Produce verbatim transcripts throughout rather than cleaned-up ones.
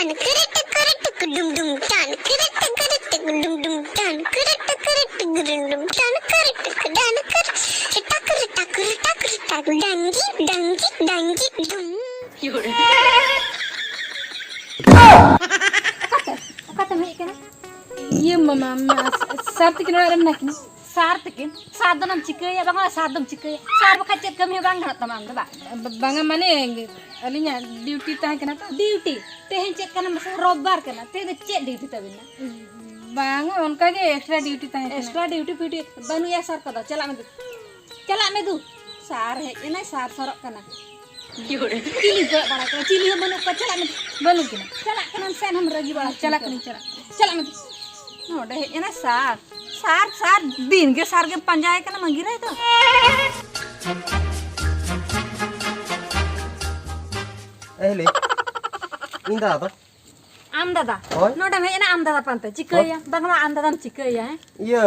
Kiritik kiritik dum dum dan, kiritik kiritik dum dum dan, kiritik kiritik dum dum dan, kiritik dan, kiritik tak kiritak kiritak kiritak, danji danji danji dum. ᱚᱠᱟᱛᱮ? ᱚᱠᱟᱛᱮᱢ ᱦᱮᱡ ᱠᱟᱱᱟ? ᱤᱭᱟᱹ ᱢᱟᱢᱟ, ᱢᱟ-, ᱥᱟᱨ ᱛᱟᱹᱠᱤᱱ ᱚᱲᱟᱜ ᱨᱮ ᱢᱮᱱᱟᱜ ᱠᱤᱱᱟ᱾ ᱥᱟᱨ ᱛᱟᱹᱠᱤᱱ? ᱥᱟᱨ ᱫᱚ ᱱᱟᱢ ᱪᱤᱠᱟᱹᱭᱟ? ᱵᱟᱝᱟ, ᱥᱟᱨ ᱫᱚᱢ ᱪᱤᱠᱟᱹᱭᱟ? ᱥᱟᱨ ᱵᱟᱠᱷᱟᱡ ᱪᱮᱫ ᱠᱟᱹᱢᱤ ᱦᱚᱸ ᱵᱟᱝ ᱜᱟᱱᱚᱜ ᱛᱟᱢᱟ ᱟᱢ ᱫᱚ, ᱵᱟᱝ? ᱵᱟ-, ᱵᱟᱝᱟ, ᱢᱟᱱᱮ, ᱟᱹᱞᱤᱧᱟᱜ ᱰᱤᱭᱩᱴᱤ ᱛᱟᱦᱮᱸ ᱠᱟᱱᱟ ᱛᱚ᱾ ᱰᱤᱭᱩᱴᱤ? ᱛᱮᱦᱮᱧ ᱪᱮᱫ ᱠᱟᱱᱟ ᱢᱟᱥᱮ? ᱨᱳᱵᱵᱟᱨ ᱠᱟᱱᱟ᱾ ᱛᱮᱦᱮᱧ ᱫᱚ ᱪᱮᱫ ᱰᱤᱭᱩᱴᱤ ᱛᱟᱵᱤᱱᱟ? ᱵᱟᱝᱟ, ᱚᱱᱠᱟ ᱜᱮ ᱮᱠᱥᱴᱨᱟ ᱰᱤᱭᱩᱴᱤ ᱛᱟᱦᱮᱸ ᱠᱟᱱᱟ᱾ ᱮᱠᱥᱴᱨᱟ ᱰᱤᱭᱩᱴᱤ ᱯᱷᱤᱭᱩᱴᱤ ᱵᱟᱹᱱᱩᱜᱼᱟ ᱥᱟᱨ ᱠᱚᱫᱚ᱾ ᱪᱟᱞᱟᱜ ᱢᱮ ᱫᱩ᱾ ᱪᱟᱞᱟᱜ ᱢᱮ ᱫᱩ᱾ ᱥᱟᱨ ᱦᱮᱡ ᱮᱱᱟᱭ, ᱥᱟᱨ ᱥᱟᱨᱚᱜ ᱠᱟᱱᱟ᱾ ᱪᱤᱞᱤ ᱠᱚᱭᱚᱜ ᱵᱟᱲᱟ ᱠᱟᱱᱟ? ᱪᱤᱞᱤ ᱦᱚᱸ ᱵᱟᱹᱱᱩᱜ ᱠᱚᱣᱟ᱾ ᱪᱟᱞᱟᱜ ᱢᱮ᱾ ᱵᱟᱹᱱᱩᱜ ᱠᱤᱱᱟ᱾ ᱪᱟᱞᱟᱜ ᱠᱟᱱᱟᱢ ᱥᱮ ᱮᱱᱦᱚᱸᱢ ᱨᱟᱹᱜᱤ ᱵᱟᱲᱟ ᱦᱚᱪᱚ ᱪᱟᱞᱟᱜ ᱠᱟᱱᱟ᱾ ᱠᱟᱹᱱᱟᱹᱧ, ᱪᱟᱞᱟᱜ᱾ ᱪᱟᱞᱟᱜ ᱢᱮ᱾ ᱱᱚᱰᱮ ᱦᱮᱡ ᱮᱱᱟᱭ ᱥᱟᱨ᱾ ᱥᱟᱨ, ᱥᱟᱨ, ᱫᱤᱱ ᱜᱮ ᱥᱟᱨ ᱜᱮᱢ ᱯᱟᱸᱡᱟᱭᱮ ᱠᱟᱱᱟ, ᱢᱟᱺᱜᱤ ᱨᱟᱭ ᱫᱚ᱾ ᱮ ᱦᱤᱞᱤ, ᱤᱧ ᱫᱟᱫᱟ ᱫᱚ? ᱟᱢ ᱫᱟᱫᱟ? ᱦᱳᱭ᱾ ᱱᱚᱰᱮᱢ ᱦᱮᱡ ᱮᱱᱟ ᱟᱢ ᱫᱟᱫᱟ ᱯᱟᱱᱛᱮ᱾ ᱪᱤᱠᱟᱹᱭᱟ? ᱵᱟᱝᱢᱟ ᱟᱢ ᱫᱟᱫᱟᱢ ᱪᱤᱠᱟᱹᱭᱟ, ᱦᱮᱸ? ᱤᱭᱟᱹ,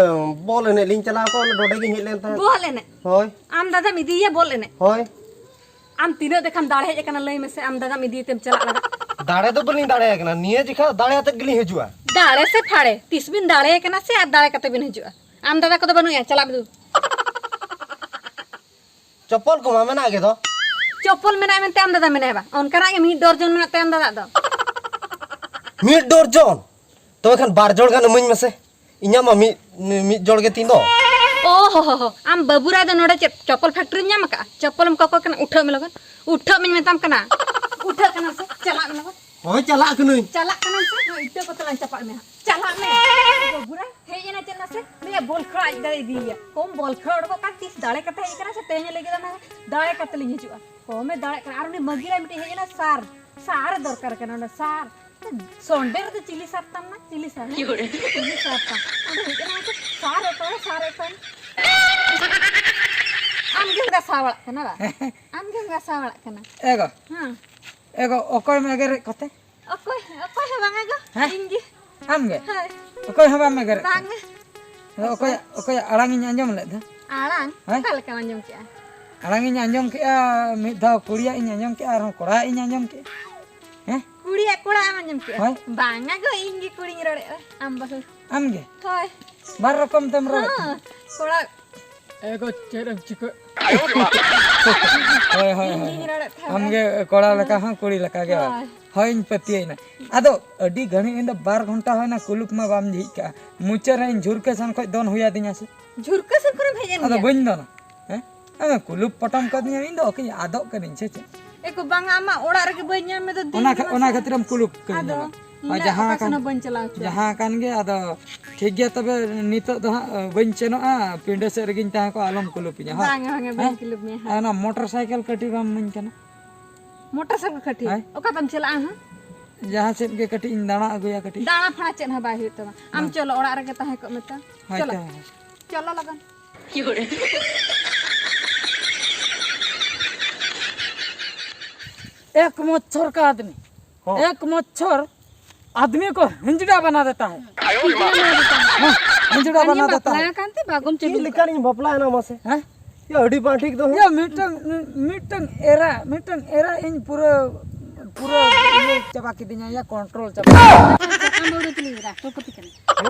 ᱵᱚᱞ ᱮᱱᱮᱡ ᱞᱤᱧ ᱪᱟᱞᱟᱣ ᱠᱚᱜᱼᱟ, ᱚᱱᱟ ᱰᱚᱰᱮ ᱜᱤᱧ ᱦᱮᱡ ᱞᱮᱱ ᱛᱟᱦᱮᱸᱫ᱾ ᱵᱚᱞ ᱮᱱᱮᱡ? ᱦᱳᱭ᱾ ᱟᱢ ᱫᱟᱫᱟᱢ ᱤᱫᱤᱭᱮᱭᱟ ᱵᱚᱞ ᱮᱱᱮᱡ? ᱦᱳᱭ᱾ ᱟᱢ ᱛᱤᱱᱟᱹᱜ ᱫᱮᱠᱷᱟᱢ ᱫᱟᱲᱮ ᱦᱮᱡ ᱟᱠᱟᱱᱟ, ᱞᱟᱹᱭ ᱢᱮᱥᱮ, ᱟᱢ ᱫᱟᱫᱟᱢ ᱤᱫᱤᱭᱮᱛᱮᱢ ᱪᱟᱞᱟᱜ ᱞᱟᱜᱟ? ᱫᱟᱲᱮ ᱫᱚ ᱵᱟᱹᱞᱤᱧ ᱫᱟᱲᱮ ᱟᱠᱟᱱᱟ, ᱱᱤᱭᱟᱹ ᱡᱚᱠᱷᱟ ᱫᱟᱲᱮ ᱟᱛᱮᱫ ᱜᱮᱞᱤᱧ ᱦᱤᱡᱩᱜᱼᱟ᱾ ᱫᱟᱲᱮ ᱥᱮ ᱯᱷᱟᱲᱮ, ᱛᱤᱥ ᱵᱤᱱ ᱫᱟᱲᱮ ᱟᱠᱟᱱᱟ ᱥᱮ ᱟᱨ ᱫᱟᱲᱮ ᱠᱟᱛᱮ ᱵᱤᱱ ᱦᱤᱡᱩᱜᱼᱟ? ᱟᱢ ᱫᱟᱫᱟ ᱠᱚᱫᱚ ᱵᱟᱹᱱᱩᱭᱟ, ᱪᱟᱞᱟᱜ ᱢᱮ ᱫᱩ᱾ ᱪᱚᱯᱚᱞ ᱠᱚᱢᱟ ᱢᱮᱱᱟᱜ ᱜᱮ ᱫᱚ᱾ ᱪᱚᱯᱚᱞ ᱢᱮᱱᱟᱜ ᱢᱮᱱᱛᱮ ᱟᱢ ᱫᱟᱫᱟ ᱢᱮᱱᱟᱭᱟ ᱵᱟ? ᱚᱱᱠᱟᱱᱟᱜ ᱜᱮ ᱢᱤᱫ ᱰᱚᱨᱡᱚᱱ ᱢᱮᱱᱟᱜ ᱛᱟᱭᱟ ᱟᱢ ᱫᱟᱫᱟ ᱫᱚ᱾ ᱢᱤᱫ ᱰᱚᱨᱡᱚᱱ? ᱛᱚᱵᱮ ᱠᱷᱟᱱ ᱵᱟᱨ ᱡᱚᱲ ᱜᱟᱱ ᱤᱢᱟᱹᱧ ᱢᱮᱥᱮ᱾ ᱤᱧᱟᱹᱜ ᱢᱟ ᱢᱤᱫ, ᱢᱤᱫ ᱡᱚᱲ ᱜᱮ ᱛᱤᱧ ᱫᱚ᱾ ᱳ ᱦᱳ ᱦᱳ ᱦᱳ, ᱟᱢ ᱵᱟᱹᱵᱩ ᱨᱟᱭ ᱫᱚ ᱱᱚᱰᱮ ᱪᱮᱫ ᱪᱚᱯᱚᱞ ᱯᱷᱮᱠᱴᱨᱤᱢ ᱧᱟᱢ ᱟᱠᱟᱫᱼᱟ? ᱪᱚᱯᱚᱞᱮᱢ ᱠᱚᱠᱚ ᱠᱟᱱᱟ, ᱩᱴᱷᱟᱹᱜ ᱢᱮ ᱞᱚᱜᱚᱱ᱾ ᱩᱴᱷᱟᱹᱜ ᱢᱮᱧ ᱢᱮᱛᱟᱢ ᱠᱟᱱᱟ᱾ ᱩᱴᱷᱟᱹᱜ ᱠᱟᱱᱟᱢ ᱥᱮ? ᱪᱟᱞᱟᱜ ᱢᱮ ᱞᱚᱜᱚᱱ᱾ ᱦᱳᱭ, ᱪᱟᱞᱟᱜ ᱠᱟᱹᱱᱟᱹᱧ᱾ ᱪᱟᱞᱟᱜ ᱠᱟᱱᱟᱢ ᱥᱮ? ᱦᱳᱭ, ᱤᱴᱟᱹ ᱠᱚᱛᱮ ᱞᱟᱝ ᱪᱟᱯᱟᱫ ᱢᱮᱭᱟ᱾ ᱪᱟᱞᱟᱜ ᱢᱮ᱾ ᱵᱟᱹᱵᱩ ᱨᱟᱭ ᱦᱮᱡ ᱮᱱᱟ ᱪᱮᱫ ᱱᱟᱥᱮ? ᱞᱟᱹᱭᱟ ᱵᱚᱞ ᱠᱷᱮᱞ ᱟᱡ ᱫᱟᱲᱮ ᱤᱫᱤᱭᱮᱭᱟ᱾ ᱠᱚᱢ ᱵᱚᱞ ᱠᱷᱮᱞ ᱚᱰᱚᱠᱚᱜ ᱠᱟᱱ, ᱛᱤᱥ ᱫᱟᱲᱮ ᱠᱟᱛᱮ ᱦᱮᱡ ᱟᱠᱟᱱᱟ ᱥᱮ ᱛᱮᱦᱮᱧ ᱞᱟᱹᱜᱤᱫ ᱚᱱᱟ ᱫᱟᱲᱮ ᱠᱟᱛᱮ ᱞᱤᱧ ᱦᱤᱡᱩᱜᱼᱟ᱾ ᱠᱚᱢᱮ ᱫᱟᱲᱮᱜ ᱠᱟᱱᱟ᱾ ᱟᱨ ᱩᱱᱤ ᱢᱟᱹᱜᱤ ᱨᱟᱭ ᱢᱤᱫᱴᱤᱡ ᱦᱮᱡ ᱮᱱᱟ ᱥᱟᱨ᱾ ᱥᱟᱨ ᱫᱚᱨᱠᱟᱨ ᱠᱟᱱᱟ ᱚᱸᱰᱮ, ᱥᱟᱨ᱾ ᱥᱚᱱᱰᱮ ᱨᱮᱫᱚ ᱪᱤᱞᱤ ᱥᱟᱨ ᱛᱟᱢ ᱱᱟ? ᱪᱤᱞᱤ ᱥᱟᱨ, ᱦᱮᱸ? ᱪᱤᱞᱤ ᱥᱟᱨ ᱛᱟᱢ? ᱚᱸᱰᱮ ᱦᱮᱡ ᱮᱱᱟ ᱢᱟᱥᱮ, ᱥᱟᱨ ᱚᱴᱚᱭ, ᱥᱟᱨ ᱚᱴᱚᱭ᱾ ᱟᱢ ᱜᱮᱢ ᱜᱷᱟᱥᱟᱣ ᱵᱟᱲᱟᱜ ᱠᱟᱱᱟ ᱵᱟ? ᱟᱢ ᱜᱮᱢ ᱜᱷᱟᱥᱟᱣ ᱵᱟᱲᱟᱜ ᱠᱟᱱᱟ᱾ ᱮ ᱜᱚ᱾ ᱦᱮᱸ᱾ ᱮ ᱜᱚ, ᱚᱠᱚᱭᱮᱢ ᱮᱜᱮᱨᱮᱫ ᱠᱚᱛᱮ? ᱚᱠᱚᱭ, ᱚᱠᱚᱭ ᱦᱚᱸ ᱵᱟᱝᱟ ᱜᱚ᱾ ᱦᱮᱸ? ᱤᱧ ᱜᱮ᱾ ᱟᱢ ᱜᱮ? ᱦᱳᱭ᱾ ᱚᱠᱚᱭ ᱦᱚᱸ ᱵᱟᱢ ᱮᱜᱮᱨᱮᱫ ᱠᱚᱣᱟ? ᱵᱟᱝᱟ᱾ ᱟᱫᱚ ᱚᱠᱚᱭᱟᱜ, ᱚᱠᱚᱭᱟᱜ ᱟᱲᱟᱝ ᱤᱧ ᱟᱸᱡᱚᱢ ᱞᱮᱫ ᱫᱚ? ᱟᱲᱟᱝ? ᱦᱮᱸ? ᱚᱠᱟ ᱞᱮᱠᱟᱢ ᱟᱸᱡᱚᱢ ᱠᱮᱜᱼᱟ? ᱟᱲᱟᱝ ᱤᱧ ᱟᱸᱡᱚᱢ ᱠᱮᱜᱼᱟ, ᱢᱤᱫ ᱫᱷᱟᱣ ᱠᱩᱲᱤᱭᱟᱜ ᱤᱧ ᱟᱸᱡᱚᱢ ᱠᱮᱜᱼᱟ, ᱟᱨᱦᱚᱸ ᱠᱚᱲᱟᱣᱟᱜ ᱤᱧ ᱟᱸᱡᱚᱢ ᱠᱮᱜᱼᱟ᱾ ᱦᱮᱸ? ᱠᱩᱲᱤᱭᱟᱜ ᱠᱚᱲᱟᱣᱟᱜ ᱮᱢ ᱟᱸᱡᱚᱢ ᱠᱮᱜᱼᱟ? ᱦᱳᱭ᱾ ᱵᱟᱝᱟ ᱜᱚ, ᱤᱧ ᱜᱮ ᱠᱩᱲᱤᱧ ᱨᱚᱲᱮᱫᱼᱟ, ᱟᱢ ᱵᱟᱹᱦᱩ᱾ ᱟᱢ ᱜᱮ? ᱦᱳᱭ᱾ ᱵᱟᱨ ᱨᱚᱠᱚᱢ ᱛᱮᱢ ᱨᱚᱲ᱾ ᱦᱚᱸ, ᱠᱚᱲᱟ᱾ ᱮ ᱜᱚ, ᱪᱮᱫ ᱮᱢ ᱪᱤᱠᱟᱹ? ᱦᱳᱭ, ᱦᱳᱭ, ᱤᱧ ᱦᱳᱭ᱾ ᱜᱤᱧ ᱨᱚᱲᱮᱫ ᱛᱟᱦᱮᱸᱫ᱾ ᱟᱢ ᱜᱮ ᱠᱚᱲᱟ ᱞᱮᱠᱟ ᱦᱚᱸ, ᱠᱩᱲᱤ ᱞᱮᱠᱟ ᱜᱮ ᱵᱟᱝ? ᱦᱳᱭ᱾ ᱦᱳᱭ, ᱤᱧ ᱯᱟᱹᱛᱭᱟᱹᱣ ᱮᱱᱟ᱾ ᱟᱫᱚ ᱟᱹᱰᱤ ᱜᱷᱟᱹᱲᱤᱡ ᱤᱧ ᱫᱚ ᱵᱟᱨ ᱜᱷᱚᱱᱴᱟ ᱦᱩᱭᱱᱟ, ᱠᱩᱞᱩᱯ ᱢᱟ ᱵᱟᱢ ᱡᱷᱤᱡ ᱠᱟᱜᱼᱟ᱾ ᱢᱩᱪᱟᱹᱫ ᱨᱮ ᱤᱧ ᱡᱷᱩᱨᱠᱟᱹ ᱥᱮᱱ ᱠᱷᱚᱱ ᱫᱚᱱ ᱦᱩᱭ ᱟᱹᱫᱤᱧᱟ ᱥᱮ? ᱡᱷᱩᱨᱠᱟᱹ ᱥᱮᱱ ᱠᱷᱚᱱᱮᱢ ᱦᱮᱡ ᱮᱱ ᱟᱫᱚ ᱜᱮᱭᱟ? ᱵᱟᱹᱧ ᱫᱚᱱᱟ᱾ ᱦᱮᱸ? ᱟᱫᱚ ᱠᱩᱞᱩᱯ ᱯᱚᱴᱚᱢ ᱠᱟᱹᱫᱤᱧᱟ, ᱤᱧ ᱫᱚ ᱚᱠᱟᱧ ᱟᱫᱚᱜ ᱠᱟᱹᱱᱟᱹᱧ ᱥᱮ ᱪᱮᱫ? ᱮ ᱠᱚ ᱵᱟᱝᱟ, ᱟᱢᱟᱜ ᱚᱲᱟᱜ ᱨᱮᱜᱮ ᱵᱟᱹᱧ ᱧᱟᱢ ᱢᱮᱫᱚ ᱫᱤᱱ ᱚᱱᱟ ᱠᱷᱟ-, ᱜᱮ ᱚᱱᱟ ᱢᱟᱥᱮ᱾ ᱠᱷᱟᱹᱛᱤᱨᱮᱢ ᱠᱩᱞᱩᱯ ᱠᱟᱹᱫᱤᱧᱟ ᱟᱫᱚ ᱵᱟᱝ? ᱤᱧ ᱦᱳᱭ, ᱫᱚ ᱡᱟᱦᱟᱸ ᱚᱠᱟ ᱠᱟᱱ, ᱥᱮᱱ ᱦᱚᱸ ᱵᱟᱹᱧ ᱪᱟᱞᱟᱣ ᱦᱚᱪᱚᱣᱟᱜᱼᱟ᱾ ᱡᱟᱦᱟᱸ ᱠᱟᱱ ᱜᱮ, ᱟᱫᱚ ᱴᱷᱤᱠ ᱜᱮᱭᱟ, ᱛᱚᱵᱮ ᱱᱤᱛᱚᱜ ᱫᱚ ᱦᱟᱸᱜ ᱵᱟᱹᱧ ᱥᱮᱱᱚᱜᱼᱟ, ᱯᱤᱸᱰᱟᱹ ᱥᱮᱫ ᱨᱮᱜᱮᱧ ᱛᱟᱦᱮᱸ ᱠᱚᱜᱼᱟ, ᱟᱞᱚᱢ ᱠᱩᱞᱩᱯᱤᱧᱟ, ᱦᱳᱭ? ᱵᱟᱝᱟ, ᱵᱟᱝᱟ, ᱵᱟᱹᱧ ᱦᱮᱸ? ᱠᱩᱞᱩᱯ ᱢᱮᱭᱟ, ᱦᱳᱭ᱾ ᱟᱨ ᱚᱱᱟ ᱢᱚᱴᱚᱨ ᱥᱟᱭᱠᱮᱞ ᱠᱟᱹᱴᱤᱡ ᱵᱟᱢ ᱤᱢᱟᱹᱧ ᱠᱟᱱᱟ? ᱢᱚᱴᱚᱨ ᱥᱟᱭᱠᱮᱞ ᱠᱟᱹᱴᱤᱡ? ᱦᱳᱭ᱾ ᱚᱠᱟ ᱛᱮᱢ ᱪᱟᱞᱟᱜᱼᱟ ᱦᱟᱸᱜ? ᱡᱟᱦᱟᱸ ᱥᱮᱫ ᱜᱮ ᱠᱟᱹᱴᱤᱡ ᱤᱧ ᱫᱟᱬᱟ ᱟᱹᱜᱩᱭᱟ ᱠᱟᱹᱴᱤᱡ᱾ ᱫᱟᱬᱟ ᱯᱷᱟᱬᱟ ᱪᱮᱫ ᱦᱚᱸ ᱵᱟᱭ ᱦᱩᱭᱩᱜ ᱛᱟᱢᱟ᱾ ᱟᱢ ᱵᱟᱝ᱾ ᱪᱚᱞᱚ, ᱚᱲᱟᱜ ᱨᱮᱜᱮ ᱛᱟᱦᱮᱸ ᱠᱚᱜ ᱢᱮ ᱛᱚ᱾ ᱦᱳᱭ ᱪᱚᱞᱚ᱾ ᱛᱚ, ᱦᱳᱭ᱾ ᱪᱚᱞᱚ ᱞᱚᱜᱚᱱ᱾ एक मच्छर का आदमी, हाँ। एक मच्छर आदमी को हिंजड़ा बना देता है। ᱦᱤᱡᱲᱟ ᱢᱟ ᱫᱚ ᱛᱟᱢ᱾ ᱦᱮᱸ, ᱦᱤᱡᱲᱟ ᱟᱨ ᱵᱟᱱᱟ ᱱᱤᱭᱟᱹ ᱫᱚ ᱵᱟᱯᱞᱟ ᱛᱟᱦᱮᱸ᱾ ᱠᱟᱱᱛᱮ ᱵᱟᱜᱚᱢ ᱪᱟᱹᱞᱩ ᱪᱮᱫ ᱞᱮᱠᱟᱱᱤᱧ ᱵᱟᱯᱞᱟᱭᱮᱱᱟ ᱢᱟᱥᱮ? ᱦᱮᱸ? ᱭᱟ, ᱟᱹᱰᱤ ᱵᱟᱝ ᱴᱷᱤᱠ ᱫᱚ᱾ ᱭᱟ, ᱢᱤᱫᱴᱟᱝ, ᱢᱤᱫᱴᱟᱝ ᱮᱨᱟ, ᱢᱤᱫᱴᱟᱝ ᱮᱨᱟ ᱤᱧ ᱯᱩᱨᱟᱹ, ᱯᱩᱨᱟᱹ ᱤᱭᱟᱹ ᱪᱟᱵᱟ ᱠᱤᱫᱤᱧᱟ, ᱭᱟ, control ᱪᱟᱵᱟ᱾ ᱟᱢ ᱵᱟᱹᱦᱩ ᱫᱚ ᱪᱤᱞᱤ ᱨᱟᱥᱴᱨᱚᱯᱚᱛᱤ ᱠᱟᱱᱟᱭ?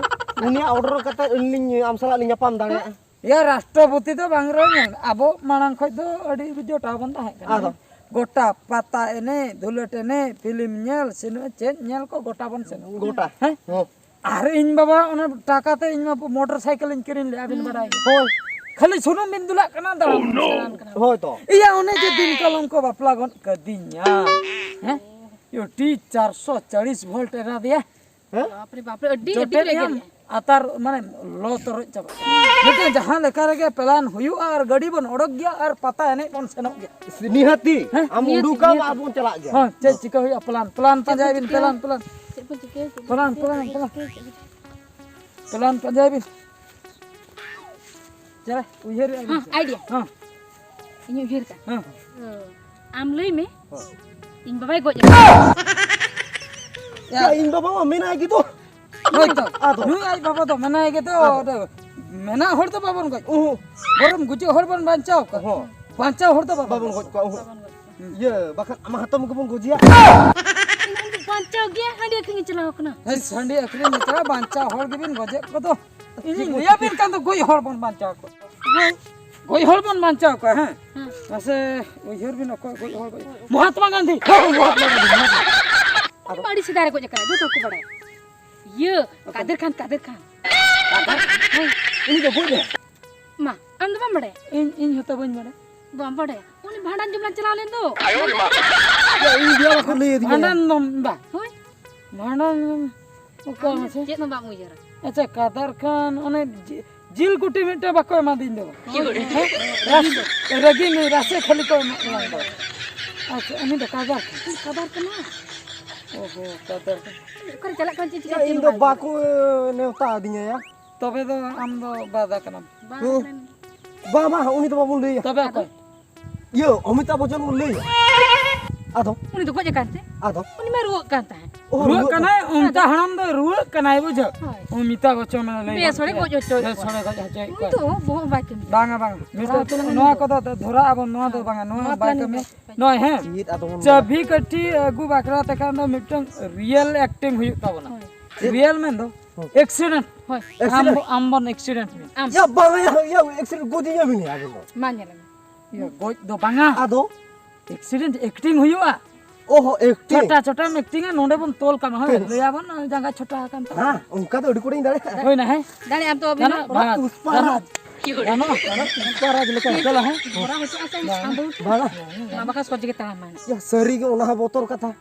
ᱩᱱᱤᱭᱟᱜ order ᱠᱟᱛᱮ ᱟᱹᱞᱤᱧ ᱟᱢ ᱥᱟᱞᱟᱜ ᱞᱤᱧ ᱧᱟᱯᱟᱢ ᱫᱟᱲᱮᱭᱟᱜᱼᱟ᱾ ᱭᱟ, ᱨᱟᱥᱴᱨᱚᱯᱚᱛᱤ ᱫᱚ ᱵᱟᱝ ᱨᱮᱦᱚᱸ ᱧᱮᱞ, ᱟᱵᱚ ᱢᱟᱲᱟᱝ ᱠᱷᱚᱡ ᱫᱚ ᱟᱹᱰᱤ ᱡᱚᱴᱟᱣ ᱵᱚᱱ ᱛᱟᱦᱮᱸ ᱠᱟᱱᱟ᱾ ᱟᱫᱚ? ᱜᱚᱴᱟ ᱯᱟᱛᱟ ᱮᱱᱮᱡ, ᱫᱷᱩᱞᱟᱹᱴ ᱮᱱᱮᱡ, film ᱧᱮᱞ, ᱥᱤᱱᱮᱢᱟ ᱪᱮᱫ ᱧᱮᱞ ᱠᱚ ᱜᱚᱴᱟ ᱵᱚᱱ ᱥᱮᱱᱚᱜ ᱠᱟᱱᱟ᱾ ᱜᱚᱴᱟ᱾ ᱦᱮᱸ? ᱦᱚᱸ᱾ ᱟᱨ ᱤᱧ ᱵᱟᱵᱟ ᱚᱱᱟ ᱴᱟᱠᱟ ᱛᱮ ᱤᱧ ᱢᱟ ᱢᱚᱴᱚᱨ ᱥᱟᱭᱠᱮᱞ ᱤᱧ ᱠᱤᱨᱤᱧ ᱞᱮᱜᱼᱟ, ᱵᱤᱱ ᱵᱟᱰᱟᱭ ᱜᱮᱭᱟ᱾ ᱦᱳᱭ᱾ ᱠᱷᱟᱹᱞᱤ ᱥᱩᱱᱩᱢ ᱵᱤᱱ ᱫᱩᱞᱟᱜ ᱠᱟᱱᱟ, ᱫᱟᱬᱟᱱ ᱵᱤᱱ ᱪᱟᱞᱟᱱ ᱠᱟᱱᱟ᱾ ᱦᱳᱭ ᱛᱚ᱾ ᱤᱭᱟᱹ, ᱚᱱᱮ ᱡᱮ ᱫᱤᱱ ᱠᱟᱞᱚᱢ ᱠᱚ ᱵᱟᱯᱞᱟ ᱜᱚᱫ ᱠᱟᱹᱫᱤᱧᱟ᱾ ᱦᱮᱸ? ᱭᱩᱴᱤ ᱪᱟᱨᱥᱚ ᱪᱟᱲᱤᱥ volt ᱮᱨᱟ ᱫᱮᱭᱟ᱾ ᱦᱮᱸ? ᱵᱟᱯᱨᱮ, ᱵᱟᱯᱨᱮ, ᱟᱹᱰᱤ, ᱟᱹᱰᱤ ᱡᱚᱴᱮᱫ ᱨᱮᱸᱜᱮᱡ ᱮᱭᱟᱢ, ᱜᱮᱭᱟ᱾ ᱟᱛᱟᱨ, ᱢᱟᱱᱮ, ᱞᱚ ᱛᱚᱨᱚᱡ ᱪᱟᱵᱟᱜ ᱠᱟᱱᱟ᱾ ᱢᱤᱫᱴᱮᱱ ᱡᱟᱦᱟᱸ ᱞᱮᱠᱟ ᱨᱮᱜᱮ plan ᱦᱩᱭᱩᱜᱼᱟ ᱟᱨ ᱜᱟᱹᱰᱤ ᱵᱚᱱ ᱚᱰᱚᱠ ᱜᱮᱭᱟ ᱟᱨ ᱯᱟᱛᱟ ᱮᱱᱮᱡ ᱵᱚᱱ ᱥᱮᱱᱚᱜ ᱜᱮᱭᱟ᱾ ᱱᱤᱦᱟᱹᱛᱤ, ᱦᱮᱸ? ᱟᱢ ᱱᱤᱦᱟᱹᱛᱤ, ᱩᱰᱩᱠᱟᱢ, ᱱᱤᱦᱟᱹᱛᱤ᱾ ᱟᱵᱚ ᱵᱚᱱ ᱪᱟᱞᱟᱜ ᱜᱮᱭᱟ᱾ ᱦᱮᱸ, ᱪᱮᱫ ᱪᱤᱠᱟᱹ ᱦᱩᱭᱩᱜᱼᱟ? plan, plan ᱪᱮᱫ ᱯᱟᱸᱡᱟᱭ ᱵᱚᱱ ᱵᱤᱱ, ᱪᱤᱠᱟᱹᱭᱟ? plan, plan᱾ ᱪᱮᱫ ᱵᱚᱱ ᱪᱤᱠᱟᱹᱭᱟ? ᱪᱮᱫ ᱵᱚᱱ plan, ᱪᱤᱠᱟᱹᱭᱟ? plan᱾ ᱪᱮᱫ ᱵᱚᱱ ᱪᱤᱠᱟᱹᱭᱟ? Plan ᱯᱟᱸᱡᱟᱭ ᱵᱤᱱ᱾ ᱪᱟᱞᱟᱜ, ᱩᱭᱦᱟᱹᱨᱮᱜᱼᱟ ᱵᱤᱱ ᱦᱮᱸ, ᱥᱮ? Idea᱾ ᱦᱮᱸ᱾ ᱤᱧ ᱩᱭᱦᱟᱹᱨ ᱠᱟᱜ᱾ ᱦᱮᱸ᱾ ᱚ, ᱟᱢ ᱞᱟᱹᱭ ᱢᱮ᱾ ᱦᱮᱸ᱾ ᱤᱧ ᱵᱟᱵᱟᱭ ᱜᱚᱡ ᱟᱠᱟᱱᱟ᱾ ᱭᱟ, ᱤᱧ ᱵᱟᱵᱟ ᱢᱟ ᱢᱮᱱᱟᱭ ᱜᱮ ᱫᱚ᱾ ᱦᱳᱭ ᱛᱚ᱾ ᱟᱫᱚ? ᱱᱩᱭ ᱟᱡ ᱵᱟᱵᱟ ᱫᱚ ᱢᱮᱱᱟᱭ ᱜᱮ ᱫᱚ᱾ ᱟᱫᱚ? ᱟᱫᱚ ᱢᱮᱱᱟᱜ ᱦᱚᱲ ᱫᱚ ᱵᱟᱵᱚᱱ ᱜᱚᱡ ᱠᱚᱣᱟ᱾ ᱩᱦᱩ᱾ ᱵᱚᱨᱚᱝ ᱜᱩᱡᱩᱜ ᱦᱚᱲ ᱵᱚᱱ ᱵᱟᱧᱪᱟᱣ ᱠᱚᱣᱟ᱾ ᱦᱚᱸ᱾ ᱵᱟᱧᱪᱟᱣ ᱦᱚᱲ ᱫᱚ ᱵᱟᱵᱚᱱ ᱵᱟᱵᱚᱱ ᱜᱚᱡ ᱜᱚᱡ ᱠᱚᱣᱟ᱾ ᱠᱚᱣᱟ, ᱩᱦᱩ᱾ ᱵᱟᱵᱚᱱ ᱜᱚᱡ ᱠᱚᱣᱟ᱾ ᱤᱭᱟᱹ, ᱵᱟᱠᱷᱟᱱ ᱟᱢᱟᱜ ᱦᱟᱛᱚᱢ ᱜᱮᱵᱚᱱ ᱜᱚᱡᱮᱭᱟ᱾ ᱤᱧ ᱫᱚ ᱵᱟᱧᱪᱟᱣ ᱜᱮᱭᱟ, ᱦᱟᱺᱰᱤ ᱟᱹᱠᱷᱨᱤᱧ ᱮ ᱪᱟᱞᱟᱣ ᱠᱟᱱᱟ᱾ ᱦᱮᱸ, ᱦᱟᱺᱰᱤ ᱟᱹᱠᱷᱨᱤᱧ ᱞᱮᱠᱟ ᱵᱟᱧᱪᱟᱣ ᱦᱚᱲ ᱜᱮᱵᱤᱱ ᱜᱚᱡᱮᱫ ᱠᱚᱫᱚ᱾ ᱤᱧᱤᱧ ᱞᱟᱹᱭᱟᱵᱤᱱ ᱠᱟᱱ ᱫᱚ, ᱜᱚᱡ ᱦᱚᱲ ᱵᱚᱱ ᱵᱟᱧᱪᱟᱣ ᱠᱚᱣᱟ᱾ ᱦᱮᱸ᱾ ᱜᱚᱡ ᱦᱚᱲ ᱵᱚᱱ ᱵᱟᱧᱪᱟᱣ ᱠᱚᱣᱟ, ᱦᱮᱸ? ᱦᱮᱸ᱾ ᱢᱟᱥᱮ ᱩᱭᱦᱟᱹᱨ ᱵᱤᱱ, ᱚᱠᱚᱭ ᱜᱚᱡ ᱦᱚᱲ ᱜᱚᱡ? ᱢᱚᱦᱟᱛᱢᱟ ᱜᱟᱱᱫᱷᱤ᱾ ᱦᱮᱸ, ᱢᱚᱦᱟᱛᱢᱟ ᱜᱟᱱᱫᱷᱤ, ᱢᱚᱦᱟᱛᱢᱟ᱾ ᱩᱱᱤ ᱢᱟ ᱟᱹᱰᱤ ᱥᱮᱫᱟᱭ ᱨᱮ ᱜᱚᱡ ᱟᱠᱟᱱᱟ, ᱡᱚᱛᱚ ᱦᱚᱲ ᱠᱚ ᱵᱟᱲᱟᱭᱟ᱾ ᱤᱭᱟᱹ, ᱚᱠᱚᱭ? ᱠᱟᱫᱮᱨ ᱠᱷᱟᱱ, ᱠᱟᱫᱮᱨ ᱠᱷᱟᱱ᱾ ᱠᱟᱫᱮᱨ? ᱦᱮᱸ᱾ ᱩᱱᱤ ᱫᱚ ᱜᱚᱡ ᱮᱱᱟᱭ? ᱢᱟ, ᱟᱢ ᱫᱚ ᱵᱟᱢ ᱵᱟᱲᱟᱭᱟ? ᱤᱧ, ᱤᱧ ᱦᱚᱸᱛᱚ ᱵᱟᱹᱧ ᱵᱟᱲᱟᱭᱟ᱾ ᱵᱟᱢ ᱵᱟᱲᱟᱭᱟ? ᱩᱱᱤ ᱵᱷᱟᱸᱰᱟᱱ ᱡᱚᱢ ᱞᱟᱝ ᱪᱟᱞᱟᱣ ᱞᱮᱱ ᱫᱚ᱾ ᱭᱟ, ᱤᱧ ᱫᱚ ᱵᱟᱠᱚ ᱞᱟᱹᱭ ᱟᱹᱫᱤᱧᱟ᱾ ᱵᱷᱟᱸᱰᱟᱱ ᱫᱚ ᱵᱟ᱾ ᱦᱳᱭ᱾ ᱵᱷᱟᱸᱰᱟᱱ ᱚᱠᱟ ᱟᱢ ᱢᱟᱥᱮ? ᱪᱮᱫ ᱦᱚᱸ ᱵᱟᱢ ᱩᱭᱦᱟᱹᱨᱟ᱾ ᱟᱪᱪᱷᱟ, ᱠᱟᱫᱟᱨ ᱠᱷᱟᱱ, ᱚᱱᱮ ᱡᱤ-, ᱡᱤᱞ ᱠᱩᱴᱤ ᱢᱤᱫᱴᱮᱱ ᱵᱟᱠᱚ ᱮᱢᱟᱫᱤᱧ ᱫᱚ᱾ ᱦᱳᱭ, ᱦᱮᱸ? ᱦᱳᱭ, ᱨᱟᱥ-, ᱨᱟᱹᱜᱤ ᱢᱤᱫ ᱨᱟᱥᱮ ᱠᱷᱟᱹᱞᱤ ᱠᱚ ᱮᱢᱟᱜ ᱞᱟᱝ ᱫᱚ᱾ ᱟᱪᱪᱷᱟ, ᱩᱱᱤ ᱫᱚ ᱠᱟᱫᱟᱨ ᱠᱷᱟᱱ᱾ ᱩᱱᱤ ᱠᱟᱫᱟᱨ ᱠᱟᱱᱟ᱾ ᱚᱦᱚ, ᱠᱟᱫᱟᱨ ᱠᱷᱟᱱ᱾ ᱚᱠᱟᱨᱮ ᱪᱟᱞᱟᱜ ᱠᱟᱱ ᱪᱮᱫ ᱪᱤᱠᱟᱹ ᱭᱟ, ᱪᱮᱫ ᱤᱧ ᱦᱚᱸ ᱫᱚ ᱵᱟᱭ ᱵᱟᱠᱚ ᱱᱮᱣᱛᱟ ᱟᱹᱫᱤᱧᱟ ᱭᱟ᱾ ᱛᱚᱵᱮ ᱫᱚ ᱟᱢ ᱫᱚ ᱵᱟᱫᱟ ᱠᱟᱱᱟᱢ᱾ ᱵᱟᱝ ᱦᱩᱸ᱾ ᱠᱟᱱᱟ᱾ ᱵᱟᱝ, ᱵᱟᱝ, ᱩᱱᱤ ᱫᱚ ᱵᱟᱵᱚᱱ ᱞᱟᱹᱭᱟ᱾ ᱛᱚᱵᱮ ᱚᱠᱚᱭ? ᱤᱭᱟᱹ, ᱚᱢᱤᱛᱟᱵᱷ ᱵᱚᱪᱪᱚᱱ ᱵᱚᱱ ᱞᱟᱹᱭᱟ᱾ ᱟᱫᱚ? ᱩᱱᱤ ᱫᱚ ᱜᱚᱡ ᱟᱠᱟᱱ ᱛᱮ? ᱟᱫᱚ? ᱩᱱᱤ ᱢᱟ ᱨᱩᱣᱟᱹᱜ ᱠᱟᱱ ᱛᱟᱦᱮᱸᱫ᱾ ᱚ, ᱨᱩᱣᱟᱹᱜ ᱨᱩᱣᱟᱹᱜ ᱠᱟᱱᱟᱭ, ᱠᱟᱱᱟᱭ᱾ ᱚᱢᱤᱛᱟ ᱦᱟᱲᱟᱢ ᱫᱚ ᱨᱩᱣᱟᱹᱜ ᱠᱟᱱᱟᱭ, ᱵᱩᱡᱷᱟᱹᱣ? ᱦᱳᱭ᱾ ᱚᱢᱤᱛᱟᱵᱷ ᱵᱚᱪᱪᱚᱱ ᱞᱟᱹᱭ ᱵᱮᱥ ᱦᱚᱲᱮ ᱜᱚᱡ ᱦᱚᱪᱚᱭᱮᱫ ᱵᱮᱥ ᱠᱚᱣᱟ᱾ ᱦᱚᱲᱮ ᱜᱚᱡ ᱦᱚᱪᱚᱭᱮᱫ ᱩᱱᱤ ᱠᱚᱣᱟ᱾ ᱫᱚ ᱵᱚᱦᱚᱜ ᱵᱟᱭ ᱠᱟᱹᱢᱤᱭᱟ᱾ ᱵᱟᱝᱟ, ᱵᱟᱝᱟ᱾ ᱢᱤᱫᱴᱟᱝ ᱫᱷᱚᱨᱟᱣ ᱛᱟᱞᱟᱝ ᱱᱚᱣᱟ ᱢᱮ᱾ ᱠᱚᱫᱚ ᱫᱷᱚᱨᱟᱣ ᱟᱵᱚᱱ, ᱱᱚᱣᱟ ᱫᱚ ᱦᱳᱭ᱾ ᱵᱟᱝᱟ, ᱱᱚᱣᱟ ᱱᱚᱣᱟ ᱵᱟᱭ ᱯᱞᱟᱱ ᱠᱟᱹᱢᱤᱭᱟ᱾ ᱜᱮ᱾ ᱱᱚᱜᱼᱚᱭ, ᱦᱮᱸ᱾ ᱪᱮᱫ ᱟᱫᱚ ᱵᱚᱱ ᱪᱟᱹᱵᱷᱤ ᱠᱟᱹᱴᱷᱤ ᱟᱹᱜᱩ ᱵᱟᱠᱷᱨᱟ ᱛᱮᱠᱷᱟᱱ ᱫᱚ ᱢᱤᱫᱴᱟᱝ ᱨᱤᱭᱮᱞ ᱮᱠᱴᱤᱝ ᱦᱩᱭᱩᱜ ᱛᱟᱵᱚᱱᱟ᱾ ᱦᱳᱭ᱾ ᱪᱮᱫ? ᱨᱤᱭᱮᱞ ᱢᱮᱱ ᱫᱚ ᱦᱳᱭ᱾ ᱮᱠᱥᱤᱰᱮᱱᱴ᱾ ᱦᱳᱭ᱾ ᱟᱢ ᱵᱚ-, ᱟᱢ ᱵᱚᱱ ᱮᱠᱥᱤᱰᱮᱱᱴ ᱢᱮ᱾ ᱟᱢ᱾ ᱭᱟ, ᱵᱟᱝᱟ, ᱭᱟ, ᱭᱟ, ᱮᱠᱥᱤᱰᱮᱱᱴ ᱜᱚᱡ ᱮᱭᱟ ᱵᱤᱱ ᱟᱵᱤᱱ ᱫᱚ᱾ ᱢᱟ ᱧᱮᱞ ᱢᱮ᱾ ᱭᱟ, ᱜᱚᱡ ᱫᱚ ᱵᱟᱝᱟ᱾ ᱟᱫᱚ? ᱮᱠᱥᱤᱰᱮᱱᱴ ᱮᱠᱴᱤᱝ ᱦᱩᱭᱩᱜᱼᱟ᱾ ᱚᱦᱚ, ᱮᱠᱴᱤᱝ᱾ ᱪᱷᱳᱴᱟ ᱪᱷᱳᱴᱟᱢ ᱮᱠᱴᱤᱝᱟ, ᱱᱚᱰᱮ ᱵᱚᱱ ᱛᱚᱞ ᱠᱟᱢᱟ, ᱦᱳᱭ, ᱦᱮᱸ᱾ ᱞᱟᱹᱭᱟᱵᱚᱱ, ᱡᱟᱸᱜᱟ ᱪᱷᱳᱴᱟ ᱟᱠᱟᱱ ᱛᱟᱢᱟ᱾ ᱦᱮᱸ, ᱚᱱᱠᱟ ᱫᱚ ᱟᱹᱰᱤ ᱠᱚᱲᱟᱧ ᱫᱟᱲᱮᱭᱟᱜᱼᱟ᱾ ᱦᱩᱭᱱᱟ, ᱦᱮᱸ? ᱫᱟᱲᱮᱭᱟᱜ ᱟᱢ ᱛᱚ, ᱟᱹᱵᱤᱱ ᱜᱟᱱᱚᱜᱼᱟ, ᱦᱚᱸ᱾ ᱵᱟᱝᱟ, ᱜᱟᱱᱚᱜᱼᱟ, ᱜᱟᱱᱚᱜᱼᱟ, ᱯᱩᱥᱯᱟ ᱨᱟᱡᱽ ᱞᱮᱠᱟ᱾ ᱪᱚᱞᱚ, ᱦᱮᱸ? ᱵᱚᱨᱟ ᱦᱚᱪᱚᱜᱼᱟ ᱥᱮ, ᱵᱟᱝᱟ᱾ ᱟᱫᱚ ᱵᱟᱝᱟ᱾ ᱚᱱᱟ ᱵᱟᱠᱷᱟᱱ ᱥᱚᱡᱷᱮ ᱜᱮ ᱛᱟᱲᱟᱢ ᱢᱟᱭ᱾ ᱭᱟ, ᱥᱟᱹᱨᱤ ᱜᱮ, ᱚᱱᱟ ᱦᱚᱸ ᱵᱚᱛᱚᱨ ᱠᱟᱛᱷᱟ᱾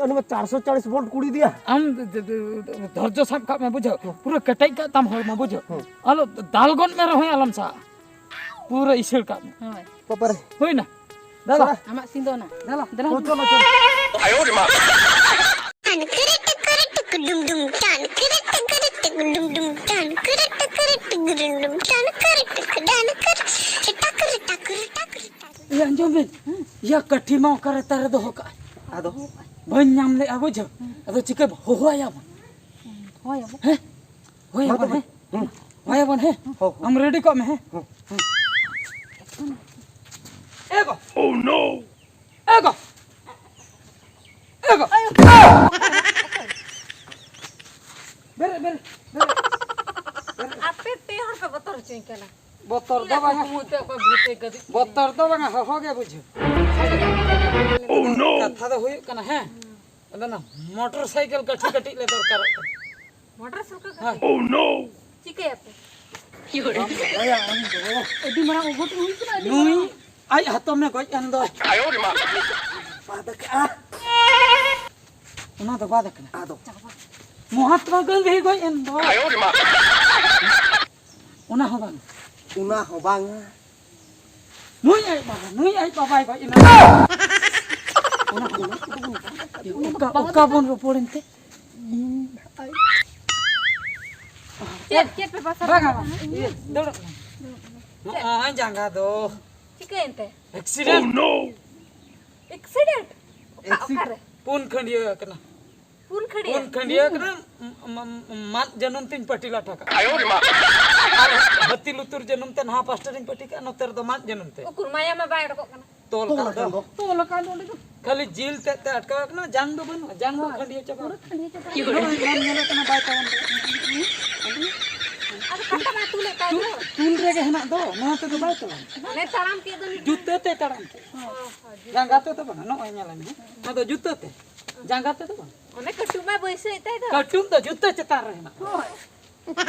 ᱩᱱᱤ ᱢᱟ ᱪᱟᱨᱥᱚ ᱪᱟᱲᱤᱥ ᱵᱷᱳᱞᱴ ᱠᱩᱲᱤ ᱫᱤᱭᱟ᱾ ᱟᱢ ᱫ-, ᱫ-, ᱫ-, ᱫᱷᱳᱨᱡᱚ ᱥᱟᱵ ᱠᱟᱜ ᱢᱮ, ᱵᱩᱡᱷᱟᱹᱣ? ᱦᱮᱸ᱾ ᱯᱩᱨᱟᱹ ᱠᱮᱴᱮᱡ ᱠᱟᱜ ᱛᱟᱢ ᱦᱚᱲᱢᱚ, ᱵᱩᱡᱷᱟᱹᱣ? ᱦᱮᱸ᱾ ᱟᱞᱚ ᱫᱟᱞ ᱜᱚᱫ ᱢᱮ ᱨᱮᱦᱚᱸᱭ ᱟᱞᱚᱢ ᱥᱟᱵ᱾ ᱯᱩᱨᱟᱹ ᱤᱥᱟᱹᱲ ᱠᱟᱜ ᱢᱮ᱾ ᱦᱳᱭ᱾ ᱵᱟᱵᱟᱨᱮ᱾ ᱦᱩᱭᱱᱟ? ᱫᱟᱫᱟ᱾ ᱥᱟᱞᱟ᱾ ᱟᱢᱟᱜ ᱥᱤᱸᱫᱚ ᱚᱱᱟ᱾ ᱫᱮᱞᱟ᱾ ᱫᱮᱞᱟ ᱦᱚᱸ, ᱦᱤᱡᱩᱜ ᱪᱚᱞᱚ, ᱢᱮ᱾ ᱪᱚᱞᱚ᱾ ᱴᱟᱱ ᱠᱤᱨᱤ ᱴᱤᱠᱤᱨᱤ ᱴᱤᱠᱤ ᱰᱩᱢ ᱰᱩᱢ, ᱴᱟᱱ ᱠᱤᱨᱤ ᱴᱤᱠᱤᱨᱤ ᱴᱤᱠᱤ ᱰᱩᱢ ᱰᱩᱢ, ᱴᱟᱱ ᱠᱤᱨᱤ ᱴᱤᱠᱤᱨᱤ ᱴᱤᱠᱤ ᱰᱩᱢ ᱰᱩᱢ, ᱴᱟᱱ ᱠᱤᱨᱤ ᱴᱤᱠᱤ ᱰᱟᱱ ᱠᱤᱨᱤ, ᱴᱟᱠᱨᱤ ᱴᱟᱠᱨᱤ ᱴᱟᱠᱨᱤ ᱴᱟᱠᱨᱤ᱾ ᱮ, ᱟᱸᱡᱚᱢ ᱵᱤᱱ᱾ ᱦᱩᱸ᱾ ᱭᱟ, ᱠᱟᱹᱴᱷᱤ ᱢᱟ ᱚᱠᱟᱨᱮ ᱛᱟᱨᱮ ᱫᱚᱦᱚ ᱠᱟᱜᱼᱟ? ᱟᱫᱚ? ᱵᱟᱹᱧ ᱧᱟᱢ ᱞᱮᱜᱼᱟ, ᱵᱩᱡᱷᱟᱹᱣ᱾ ᱦᱩᱸ᱾ ᱟᱫᱚ ᱪᱤᱠᱟᱹ ᱦᱚᱦᱚᱣᱟᱭᱟ ᱵᱚᱱ? ᱦᱩᱸ, ᱦᱚᱦᱚᱭᱟᱵᱚᱱ᱾ ᱦᱮᱸ? ᱦᱳᱭ, ᱢᱟ ᱟᱵᱚᱱ, ᱛᱚᱵᱮ᱾ ᱦᱮᱸ᱾ ᱦᱩᱸ᱾ ᱦᱳᱭ, ᱟᱵᱚᱱ, ᱦᱮᱸ᱾ ᱦᱚᱸ, ᱦᱚᱸ᱾ ᱟᱢ ᱨᱮᱰᱤ ᱠᱚᱜ ᱢᱮ, ᱦᱮᱸ᱾ ᱦᱚᱸ᱾ ᱦᱩᱸ᱾ ᱮ ᱜᱚ᱾ Oh, no! ᱮ ᱜᱚ᱾ ᱮ ᱜᱚ᱾ ᱵᱮᱨᱮᱫ, ᱵᱮᱨᱮᱫ, ᱵᱮᱨᱮᱫ᱾ ᱟᱯᱮ ᱯᱮ ᱦᱚᱲ ᱯᱮ ᱵᱚᱛᱚᱨ ᱦᱚᱪᱚᱧ ᱠᱟᱱᱟ᱾ ᱵᱚᱛᱚᱨ ᱫᱚ ᱵᱟᱝᱟ᱾ ᱠᱩᱠᱢᱩ ᱛᱮ ᱚᱠᱚᱭ ᱵᱷᱩᱛᱮ ᱜᱟᱹᱫᱤᱡ ᱠᱮᱫᱤᱧ᱾ ᱵᱚᱛᱚᱨ ᱫᱚ ᱵᱟᱝᱟ, ᱦᱚᱦᱚ ᱜᱮ ᱵᱩᱡᱷᱟᱹᱣ᱾ ᱠᱟᱛᱷᱟ ᱫᱚ ᱦᱩᱭᱩᱜ ᱠᱟᱱᱟ, ᱦᱮᱸ, ᱟᱫᱚ ᱚᱱᱟ ᱢᱚᱴᱚᱨ ᱥᱟᱭᱠᱮᱞ ᱠᱟᱹᱴᱤᱡ ᱠᱟᱹᱴᱤᱡ ᱞᱮ ᱫᱚᱨᱠᱟᱨᱚᱜ ᱠᱟᱱᱟ᱾ ᱢᱚᱴᱚᱨ ᱥᱟᱭᱠᱮᱞ ᱠᱟᱹᱴᱤᱡ? ᱦᱮᱸ᱾ ᱪᱤᱠᱟᱹᱭᱟᱯᱮ? ᱟᱹᱰᱤ ᱢᱟᱨᱟᱝ ᱚᱜᱷᱚᱴᱚᱱ ᱦᱩᱭ ᱠᱟᱱᱟ, ᱟᱹᱰᱤ ᱱᱩᱭ ᱢᱟᱨᱟᱝ᱾ ᱟᱡ ᱦᱟᱛᱚᱢᱮ ᱜᱚᱡ ᱮᱱ ᱫᱚ᱾ ᱵᱟᱫ ᱟᱠᱟᱜᱼᱟ᱾ ᱚᱱᱟ ᱫᱚ ᱵᱟᱫ ᱟᱠᱟᱱᱟ᱾ ᱟᱫᱚ᱾ ᱢᱚᱦᱟᱛᱢᱟ ᱜᱟᱱᱫᱷᱤ ᱜᱚᱡ ᱮᱱ ᱫᱚ᱾ ᱚᱱᱟ ᱦᱚᱸ ᱵᱟᱝ᱾ ᱚᱱᱟ ᱦᱚᱸ ᱵᱟᱝᱟ᱾ ᱱᱩᱭ ᱟᱡ ᱵᱟᱵᱟ, ᱱᱩᱭ ᱟᱡ ᱵᱟᱵᱟᱭ ᱜᱚᱡ ᱮᱱᱟ᱾ ᱚᱱᱟ ᱦᱚᱸ ᱵᱟᱝ᱾ ᱚᱠᱟ, ᱚᱠᱟ ᱵᱚᱱ ᱨᱚᱯᱚᱲ ᱮᱱᱛᱮ? ᱪᱮᱫ, ᱪᱮᱫ ᱯᱮ ᱯᱟᱥᱟ ᱵᱟᱝᱟ, ᱠᱟᱱᱟ? ᱵᱟᱝᱟ᱾ ᱤᱭᱟᱹ, ᱫᱩᱲᱩᱵ ᱢᱮ᱾ ᱪᱮᱫ? ᱱᱚᱜᱼᱚᱭ ᱡᱟᱸᱜᱟ ᱫᱚ᱾ ᱪᱤᱠᱟᱹᱭᱮᱱ ᱛᱮ? ᱮᱠᱥᱤᱰᱮᱱᱴ᱾ ᱮᱠᱥᱤᱰᱮᱱᱴ? ᱚᱠᱟ, ᱮᱠᱥᱤ- ᱚᱠᱟᱨᱮ? ᱯᱩᱱ ᱠᱷᱟᱹᱱᱰᱤᱭᱟᱹ ᱠᱟᱱᱟ᱾ ᱯᱩᱱ ᱠᱷᱟᱹᱱᱰᱤᱭᱟᱹ? ᱯᱩᱱ ᱠᱷᱟᱹᱱᱰᱤᱭᱟᱹ ᱠᱟᱱᱟ, ᱢ-, ᱢ-, ᱢᱟᱫ ᱡᱟᱹᱱᱩᱢ ᱛᱤᱧ ᱯᱟᱹᱴᱤ ᱞᱟᱴᱷᱟ ᱠᱟᱜᱼᱟ᱾ ᱟᱨ ᱦᱟᱹᱛᱤ ᱞᱩᱛᱩᱨ ᱡᱟᱹᱱᱩᱢ ᱛᱮ ᱱᱟᱣᱟ ᱯᱟᱥᱴᱟ ᱨᱤᱧ ᱯᱟᱹᱴᱤ ᱠᱟᱜᱼᱟ, ᱱᱚᱛᱮ ᱨᱮᱫᱚ ᱢᱟᱫ ᱡᱟᱹᱱᱩᱢ ᱛᱮ᱾ ᱩᱠᱩᱨ ᱢᱟᱭᱟ ᱢᱟ ᱵᱟᱭ ᱚᱰᱚᱠᱚᱜ ᱠᱟᱱᱟ᱾ ᱛᱚᱞ ᱠᱟᱜ ᱫᱚ᱾ ᱛᱚᱞ ᱟᱠᱟᱱ ᱫᱚ ᱚᱸᱰᱮ ᱫᱚ᱾ ᱠᱷᱟᱹᱞᱤ ᱡᱤᱞ ᱛᱮᱫ ᱛᱮ ᱟᱴᱠᱟᱣ ᱟᱠᱟᱱᱟ, ᱡᱟᱝ ᱫᱚ ᱵᱟᱹᱱᱩᱜᱼᱟ, ᱡᱟᱝ ᱫᱚ ᱦᱳᱭ᱾ ᱠᱷᱟᱹᱱᱰᱤᱭᱟᱹ ᱪᱟᱵᱟ ᱯᱩᱨᱟᱹ ᱟᱠᱟᱱᱟ᱾ ᱠᱷᱟᱹᱱᱰᱤᱭᱟᱹ ᱪᱟᱵᱟ ᱱᱚᱜᱼᱚᱭ ᱟᱠᱟᱱᱟ᱾ ᱵᱟᱢ ᱧᱮᱞᱮ ᱠᱟᱱᱟ, ᱵᱟᱭ ᱛᱟᱲᱟᱢ ᱫᱟᱲᱮᱭᱟᱜ ᱠᱟᱱᱟ᱾ ᱟᱫᱚ ᱠᱟᱴᱟ ᱢᱟ ᱛᱩᱞᱮᱫ ᱛᱟᱭ ᱫᱚ᱾ ᱛᱩᱞ ᱨᱮᱜᱮ ᱦᱮᱱᱟᱜ ᱫᱚ, ᱱᱚᱣᱟ ᱛᱮᱫᱚ ᱵᱟᱭ ᱛᱟᱲᱟᱢ᱾ ᱚᱱᱮ ᱛᱟᱲᱟᱢ ᱠᱮᱫ ᱫᱚ ᱱᱤᱛ᱾ ᱡᱩᱛᱟᱹ ᱛᱮ ᱛᱟᱲᱟᱢ ᱠᱮᱫ᱾ ᱦᱚᱸ, ᱦᱚᱸ, ᱡᱩᱛᱟᱹ᱾ ᱡᱟᱸᱜᱟ ᱛᱮ ᱫᱚ ᱵᱟᱝᱟ, ᱱᱚᱜᱼᱚᱭ ᱧᱮᱞ ᱢᱮ᱾ ᱱᱚᱣᱟ ᱫᱚ ᱡᱩᱛᱟᱹ ᱛᱮ᱾ ᱡᱟᱸᱜᱟ ᱛᱮ ᱫᱚ ᱵᱟᱝ᱾ ᱚᱱᱮ ᱠᱟᱹᱴᱩᱵ ᱢᱟ ᱵᱟᱹᱭᱥᱟᱹᱣᱮᱫ ᱛᱟᱭ ᱫᱚ᱾ ᱠᱟᱹᱴᱩᱵ ᱫᱚ ᱡᱩᱛᱟᱹ ᱪᱮᱛᱟᱱ ᱨᱮ ᱦᱮᱱᱟᱜ᱾ ᱦᱳᱭ᱾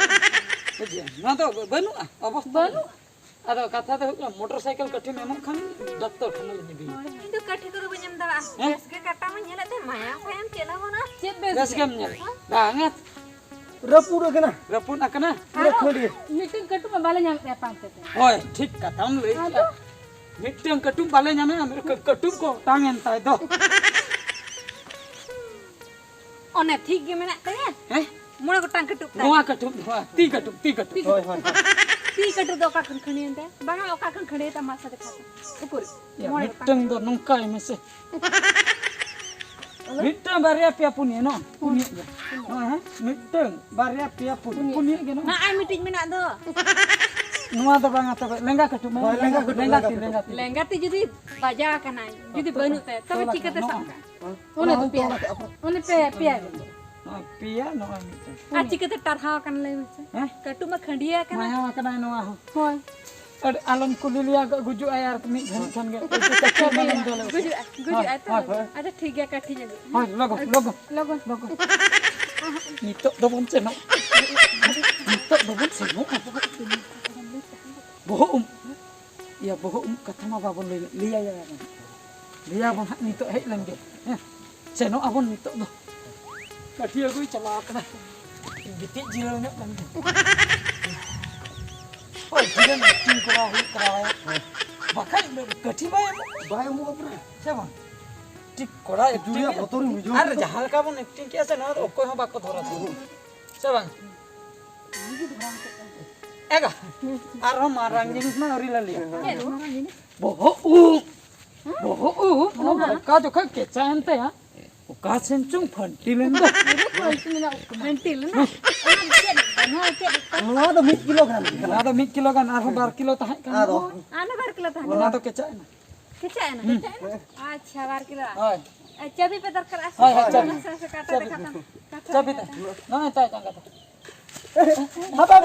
ᱵᱩᱡᱷᱟᱹᱣ? ᱱᱚᱣᱟ ᱫᱚ ᱵᱟᱹᱱᱩᱜᱼᱟ, ᱚᱵᱚᱥᱛᱟ ᱵᱟᱹᱱᱩᱜᱼᱟ᱾ ᱵᱟᱹᱱᱩᱜᱼᱟ᱾ ᱟᱫᱚ ᱠᱟᱛᱷᱟ ᱫᱚ ᱦᱩᱭᱩᱜ ᱠᱟᱱᱟ, ᱢᱚᱴᱚᱨ ᱥᱟᱭᱠᱮᱞ ᱠᱟᱹᱴᱷᱤᱢ ᱮᱢᱚᱜ ᱠᱷᱟᱱ ᱰᱟᱠᱛᱚᱨ ᱠᱷᱟᱱᱟ ᱞᱮ ᱤᱫᱤᱭᱟ᱾ ᱤᱧ ᱫᱚ ᱠᱟᱹᱴᱷᱤ ᱠᱚᱫᱚ ᱵᱟᱹᱧ ᱮᱢ ᱫᱟᱲᱮᱭᱟᱜᱼᱟ᱾ ᱦᱮᱸ? ᱵᱮᱥ ᱜᱮ ᱠᱟᱴᱟ ᱢᱟ ᱧᱮᱞᱮᱫ ᱛᱟᱭ, ᱢᱟᱭᱟᱢ ᱯᱷᱟᱭᱟᱢ ᱪᱮᱫ ᱦᱚᱸ ᱵᱟᱹᱱᱩᱜᱼᱟ᱾ ᱪᱮᱫ ᱵᱮᱥ ᱵᱮᱥ ᱜᱮ? ᱜᱮᱢ ᱧᱮᱞ᱾ ᱦᱮᱸ? ᱵᱟᱝᱟ᱾ ᱨᱟᱹᱯᱩᱫ ᱟᱠᱟᱱᱟ᱾ ᱨᱟᱹᱯᱩᱫ ᱟᱠᱟᱱᱟ? ᱯᱩᱨᱟᱹ ᱟᱨᱚ ᱠᱷᱟᱹᱞᱤ᱾ ᱢᱤᱫᱴᱮᱱ ᱠᱟᱹᱴᱩᱵ ᱢᱟ ᱵᱟᱞᱮ ᱧᱟᱢᱮᱫ ᱛᱟᱭᱟ ᱯᱟᱱᱛᱮ ᱛᱮ᱾ ᱦᱳᱭ, ᱴᱷᱤᱠ ᱠᱟᱛᱷᱟᱢ ᱞᱟᱹᱭ ᱠᱮᱫᱟ᱾ ᱟᱫᱚ? ᱢᱤᱫᱴᱟᱝ ᱠᱟᱹᱴᱩᱵ ᱵᱟᱞᱮ ᱧᱟᱢᱮᱫᱼᱟ, ᱢᱤᱫ ᱠᱟᱹ-, ᱠᱟᱹᱴᱩᱵ ᱠᱚ ᱚᱴᱟᱝ ᱮᱱ ᱛᱟᱭ ᱫᱚ᱾ ᱚᱱᱮ ᱴᱷᱤᱠ ᱜᱮ ᱢᱮᱱᱟᱜ ᱛᱟᱭᱟ᱾ ᱦᱮᱸ? ᱢᱚᱬᱮ ᱜᱚᱴᱟᱝ ᱠᱟᱹᱴᱩᱵ ᱛᱟᱭ᱾ ᱱᱚᱣᱟ ᱠᱟᱹᱴᱩᱵ, ᱱᱚᱣᱟ ᱛᱤ ᱠᱟᱹᱴᱩᱵ, ᱛᱤ ᱠᱟᱹᱴᱩᱵ᱾ ᱦᱳᱭ, ᱦᱳᱭ, ᱦᱳᱭ᱾ ᱛᱤ ᱠᱟᱹᱴᱩᱵ ᱫᱚ ᱚᱠᱟ ᱠᱷᱚᱱ ᱠᱷᱟᱹᱲᱤᱭᱮᱱ ᱛᱟᱭᱟ? ᱵᱟᱝᱟ, ᱚᱠᱟ ᱠᱷᱚᱱ ᱠᱷᱟᱹᱲᱤᱭᱮ ᱛᱟᱢᱟ, ᱢᱟᱥᱮ ᱫᱮᱠᱷᱟᱣ ᱢᱮ᱾ ᱩᱠᱩᱨ? ᱭᱟ, ᱢᱚᱬᱮ ᱜᱚᱴᱟᱝ᱾ ᱢᱤᱫᱴᱟᱝ ᱫᱚ ᱱᱚᱝᱠᱟᱭ ᱢᱮᱥᱮ᱾ ᱢᱤᱫᱴᱟᱝ, ᱵᱟᱨᱭᱟ, ᱯᱮᱭᱟ, ᱯᱩᱱᱭᱟᱹ, ᱱᱚᱜᱼᱚ, ᱯᱩᱱᱭᱟᱹ ᱜᱮ᱾ ᱱᱚᱜᱼᱚᱭ, ᱦᱮᱸ, ᱢᱤᱫᱴᱟᱝ, ᱵᱟᱨᱭᱟ, ᱯᱮᱭᱟ, ᱯᱩᱱᱭᱟᱹ, ᱯᱩᱱᱭᱟᱹ᱾ ᱯᱩᱱᱭᱟᱹ ᱜᱮ, ᱱᱚᱜᱼᱚ᱾ ᱱᱚᱜᱼᱚᱭ ᱢᱤᱫᱴᱤᱡ ᱢᱮᱱᱟᱜ ᱫᱚ᱾ ᱱᱚᱣᱟ ᱫᱚ ᱵᱟᱝᱟ ᱛᱚᱵᱮ, ᱞᱮᱸᱜᱟ ᱠᱟᱹᱴᱩᱵ ᱢᱮ᱾ ᱦᱳᱭ, ᱞᱮᱸᱜᱟ ᱠᱟᱹᱴᱩᱵ, ᱞᱮᱸᱜᱟ ᱞᱮᱸᱜᱟ ᱛᱤ, ᱠᱟᱹᱴᱩᱵ᱾ ᱞᱮᱸᱜᱟ ᱛᱤ᱾ ᱞᱮᱸᱜᱟ ᱛᱤ ᱡᱩᱫᱤ ᱵᱟᱡᱟᱣ ᱟᱠᱟᱱᱟᱭ, ᱡᱩᱫᱤ ᱵᱟᱹᱱᱩᱜ ᱛᱟᱭᱟ, ᱛᱚᱵᱮ ᱛᱚᱞ ᱪᱤᱠᱟᱹᱛᱮ ᱟᱠᱟᱫ, ᱥᱟᱵ ᱱᱚᱜᱼᱚ᱾ ᱠᱟᱜᱼᱟ? ᱚᱱᱮ ᱫᱚ ᱯᱮᱭᱟ᱾ ᱚᱱᱮ ᱯᱮᱭᱟ ᱜᱮ᱾ ᱱᱚᱣᱟ ᱯᱮᱭᱟ, ᱱᱚᱜᱼᱚᱭ ᱢᱤᱫᱴᱮᱱ᱾ ᱟᱨ ᱪᱤᱠᱟᱹᱛᱮ ᱴᱟᱨᱦᱟᱣ ᱟᱠᱟᱱ ᱞᱟᱹᱭ ᱢᱮᱥᱮ? ᱦᱮᱸ? ᱠᱟᱹᱴᱩᱵ ᱢᱟ ᱠᱷᱟᱹᱱᱰᱤᱭᱟᱹ ᱟᱠᱟᱱᱟ᱾ ᱢᱟᱭᱟᱢ ᱟᱠᱟᱱᱟᱭ ᱱᱚᱣᱟ ᱦᱚᱸ᱾ ᱦᱳᱭ᱾ ᱟᱨ ᱟᱞᱚᱢ ᱠᱩᱞᱤ ᱞᱮᱭᱟ, ᱜᱩᱡᱩᱜ ᱟᱭ ᱟᱨ ᱢᱤᱫ ᱜᱷᱟᱹᱲᱤᱡ ᱠᱷᱟᱱ ᱜᱮ᱾ ᱜᱩᱡᱩᱜᱼᱟ, ᱜᱩᱡᱩᱜᱼᱟᱭ ᱛᱚ᱾ ᱦᱳᱭ, ᱦᱳᱭ᱾ ᱟᱪᱪᱷᱟ, ᱴᱷᱤᱠ ᱜᱮᱭᱟ, ᱠᱟᱹᱴᱷᱤ ᱧᱚᱜ᱾ ᱦᱳᱭ, ᱞᱚᱜᱚᱱ, ᱞᱚᱜᱚᱱ᱾ ᱞᱚᱜᱚᱱ᱾ ᱞᱚᱜᱚᱱ᱾ ᱱᱤᱛᱚᱜ ᱫᱚᱵᱚᱱ ᱥᱮᱱᱚᱜ᱾ ᱱᱤᱛᱚᱜ ᱫᱚᱵᱚᱱ ᱥᱮᱱᱚᱜᱼᱟ᱾ ᱵᱚᱦᱚᱜ ᱩᱢ᱾ ᱤᱭᱟᱹ, ᱵᱚᱦᱚᱜ ᱩᱢ ᱠᱟᱛᱷᱟ ᱢᱟ ᱵᱟᱵᱚᱱ ᱞᱟᱹᱭ, ᱞᱟᱹᱭᱟᱭᱟ ᱵᱚᱱ᱾ ᱞᱟᱹᱭᱟᱵᱚᱱ ᱦᱟᱸᱜ ᱱᱤᱛᱚᱜ ᱦᱮᱡ ᱞᱮᱱ ᱜᱮ᱾ ᱦᱮᱸ, ᱥᱮᱱᱚᱜ ᱟᱵᱚᱱ ᱱᱤᱛᱚᱜ ᱫᱚ᱾ ᱠᱟᱹᱴᱷᱤ ᱟᱹᱜᱩᱭ ᱪᱟᱞᱟᱣ ᱠᱟᱱᱟ᱾ ᱜᱤᱛᱤᱡ ᱡᱤᱨᱟᱹᱣ ᱧᱚᱜ ᱞᱮᱱ ᱜᱮ᱾ ᱦᱳᱭ, ᱡᱤᱨᱟᱹᱣ ᱧᱚᱜ ᱴᱤᱢ ᱠᱚᱨᱟᱣ ᱦᱩᱭᱩᱜ ᱠᱟᱱᱟ ᱵᱟᱭᱟ᱾ ᱵᱟᱠᱷᱟᱡ ᱠᱟᱹᱴᱷᱤ ᱵᱟᱭ ᱮᱢᱚᱜ᱾ ᱵᱟᱭ ᱮᱢᱚᱜᱼᱟ ᱯᱩᱨᱟᱹ᱾ ᱥᱮ ᱵᱟᱝ? ᱴᱷᱤᱠ ᱠᱚᱲᱟ ᱡᱩᱨᱤᱭᱟᱜ acting ᱵᱚᱛᱚᱨ ᱤᱧ ᱵᱩᱡᱷᱟᱹᱣ ᱟᱨ ᱠᱮᱫᱟ᱾ ᱡᱟᱦᱟᱸ ᱞᱮᱠᱟ ᱵᱚᱱ acting ᱠᱮᱜᱼᱟ ᱥᱮ, ᱱᱚᱣᱟ ᱫᱚ ᱚᱠᱚᱭ ᱦᱚᱸ ᱵᱟᱠᱚ ᱫᱷᱚᱨᱟ ᱛᱟᱵᱚᱱᱟ᱾ ᱥᱮ ᱵᱟᱝ? ᱮᱜᱟ, ᱟᱨᱦᱚᱸ ᱢᱟᱨᱟᱝ ᱡᱤᱱᱤᱥ ᱢᱟ ᱟᱹᱣᱨᱤ ᱞᱮ ᱞᱟᱹᱭᱟ᱾ ᱪᱮᱫ ᱢᱟᱨᱟᱝ ᱡᱤᱱᱤᱥ? ᱵᱚᱦᱚᱜ ᱩᱵ᱾ ᱵᱚᱦᱚᱜ ᱩᱵ, ᱚᱱᱟ ᱚᱠᱟ ᱡᱚᱠᱷᱚᱡ ᱠᱮᱪᱟ ᱮᱱ ᱛᱟᱭᱟ, ᱚᱠᱟ ᱥᱮᱱ ᱪᱚᱝ ᱯᱷᱟᱹᱱᱴᱤ ᱞᱮᱱ ᱫᱚ᱾ ᱯᱷᱟᱹᱱᱴᱤ ᱞᱮᱱᱟ᱾ ᱚᱱᱟ ᱪᱮᱫ ᱠᱟᱱᱟ? ᱪᱮᱫ ᱠᱟᱱᱟ? ᱱᱚᱣᱟ ᱫᱚ ᱢᱤᱫ ᱠᱤᱞᱳ ᱜᱟᱱ ᱠᱟᱱᱟ᱾ ᱱᱚᱣᱟ ᱫᱚ ᱢᱤᱫ ᱠᱤᱞᱳ ᱜᱟᱱ, ᱟᱨᱦᱚᱸ ᱵᱟᱨ ᱠᱤᱞᱳ ᱛᱟᱦᱮᱸ ᱠᱟᱱᱟ᱾ ᱟᱫᱚ? ᱟᱨ ᱚᱱᱟ ᱵᱟᱨ ᱠᱤᱞᱳ ᱛᱟᱦᱮᱸ ᱠᱟᱱᱟ᱾ ᱚᱱᱟ ᱫᱚ ᱠᱮᱪᱟᱜ ᱮᱱᱟ᱾ ᱠᱮᱪᱟᱜ ᱮᱱᱟ? ᱦᱩᱸ᱾ ᱠᱮᱪᱟᱜ ᱮᱱᱟ? ᱟᱪᱪᱷᱟ, ᱵᱟᱨ ᱠᱤᱞᱳ᱾ ᱦᱳᱭ᱾ ᱟᱨ ᱪᱟᱹᱵᱤ ᱯᱮ ᱫᱚᱨᱠᱟᱨᱚᱜᱼᱟ ᱥᱮ? ᱦᱳᱭ, ᱦᱳᱭ, ᱪᱟᱹᱵᱤ᱾ ᱱᱟᱥᱮ ᱱᱟᱥᱮ ᱠᱟᱴᱟ ᱪᱟᱹᱵᱤ᱾ ᱛᱮ ᱠᱟᱴᱟ᱾ ᱠᱟᱴᱟ ᱪᱟᱹᱵᱤ ᱛᱮ ᱛᱮ᱾ ᱠᱟᱴᱟ᱾ ᱱᱚᱜᱼᱚᱭ ᱛᱟᱭ ᱡᱟᱸᱜᱟ ᱫᱚ᱾ ᱦᱟᱯᱟ᱾